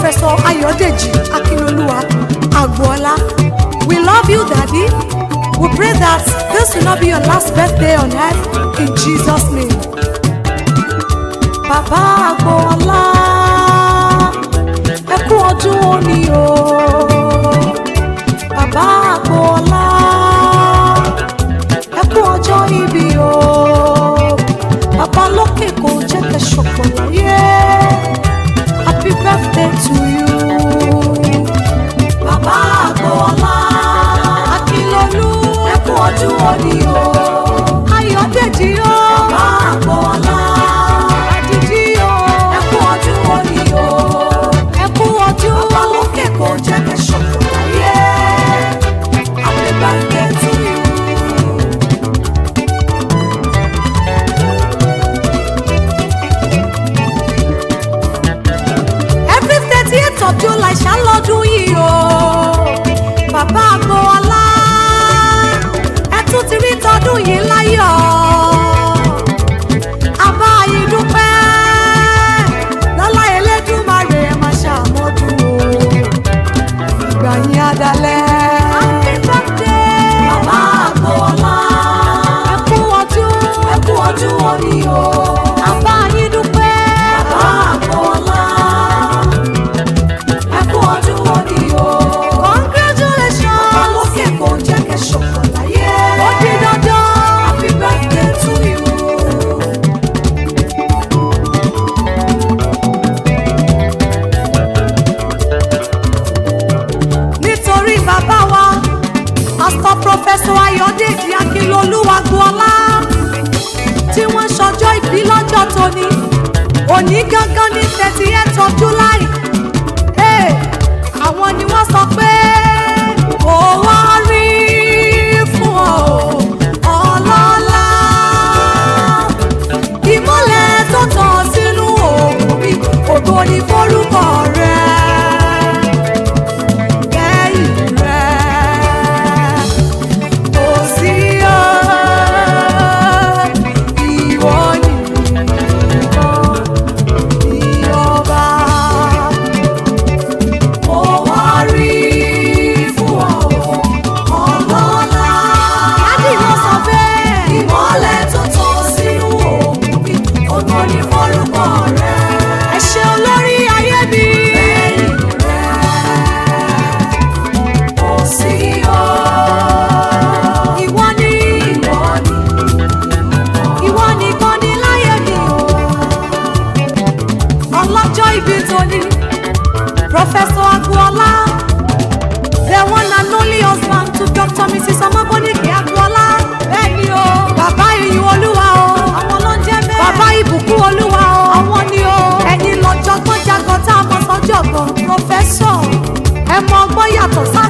Professor Ayodeji Akinloluwa Agboola. We love you, Daddy. We pray that this will not be your last birthday on earth, in Jesus' name. Bàbá Agboola, ẹ kú ọdún òní o. Bàbá Agboola, ẹ kú ọjọ́ ìbí o. Bàbá lókè kò jẹ́ kẹ́ ṣọ̀pọ̀ láyé. Happy birthday to you. Bàbá Agboola, Akínlolú, ẹ kú ọdún òní o. Ayọ̀dèjì o. Bàbá Agboola, Àdìjí o. Ẹ kú ọdún òní o. Ẹ kú ọdún. Bàbá lókè kò jẹ́ kẹ́ ṣọ̀pọ̀ láyé. Happy birthday to you. Every 30th of July ṣàlọ́dún yìí o. Bàbá Agboola, ẹ tún ti rí tọdún yìí láyọ̀. Àbá yìí dúpẹ́ lọ́lá Elédùmarè, ẹ máa ṣàmọ́dún o. Ìgbà yín á dalẹ̀. Happy birthday. Bàbá Agboola. Ẹ kú ọdún. Ẹ kú ọdún òní o. Àbá yín dúpẹ́. Bàbá Agboola. Ẹ kú ọdún òní o. Congratulations. Bàbá lókè kò jẹ́ kẹ́ ṣọ̀pọ̀ láyé. Ó di dandan. Happy birthday to you. Nítorí bàbá wa, Pastor Professor Ayọ̀dèjì Akínlolú Agboola, tí wọ́n ṣọjọ́ ìbí lọ́jọ́ tóní, òní gángan ní 30th of July. Hey, àwọn ni wọ́n sọ pé ó wá rí fún ọ ọlọ́lá, ìmọ́lẹ̀ tó tàn sínú òògùn mi, ògo ni forúkọ rẹ. Lẹ́yìn rẹ kò sí ọ, ìwọ nìkan ní ọba. Mo wá rí fún ọ ọlọ́lá. Dádì ló sọ bẹ́ẹ̀. Ìmọ́lẹ̀ tó tàn sínú òkun mi, ògo ni forúkọ rẹ. Ẹ ṣé olórí ayé mi. Lẹ́yìn rẹ kò sí ọ. Ìwọ ni, ìwọ ni, ìwọ nìkan ni láyé mi o. Ọlọ́jọ́ ìbí tóní, Professor Agboola, the one and only husband to Dr. Mrs. Ọmọbóníkì Agboola. Bẹ́ẹ̀ni o. Bàbá ìyìn Olúwa o. Àwọn ló ń jẹ́ bẹ́ẹ̀. Bàbá ìbùkún Olúwa o. Àwọn ni o. Ẹ̀yin lọ́jọ́gbọ́n jagan tá a mọ̀ sọ́jọ́gbọ́n. Professor, ẹ mọ ọgbọ́n yàtọ̀ sáwọn.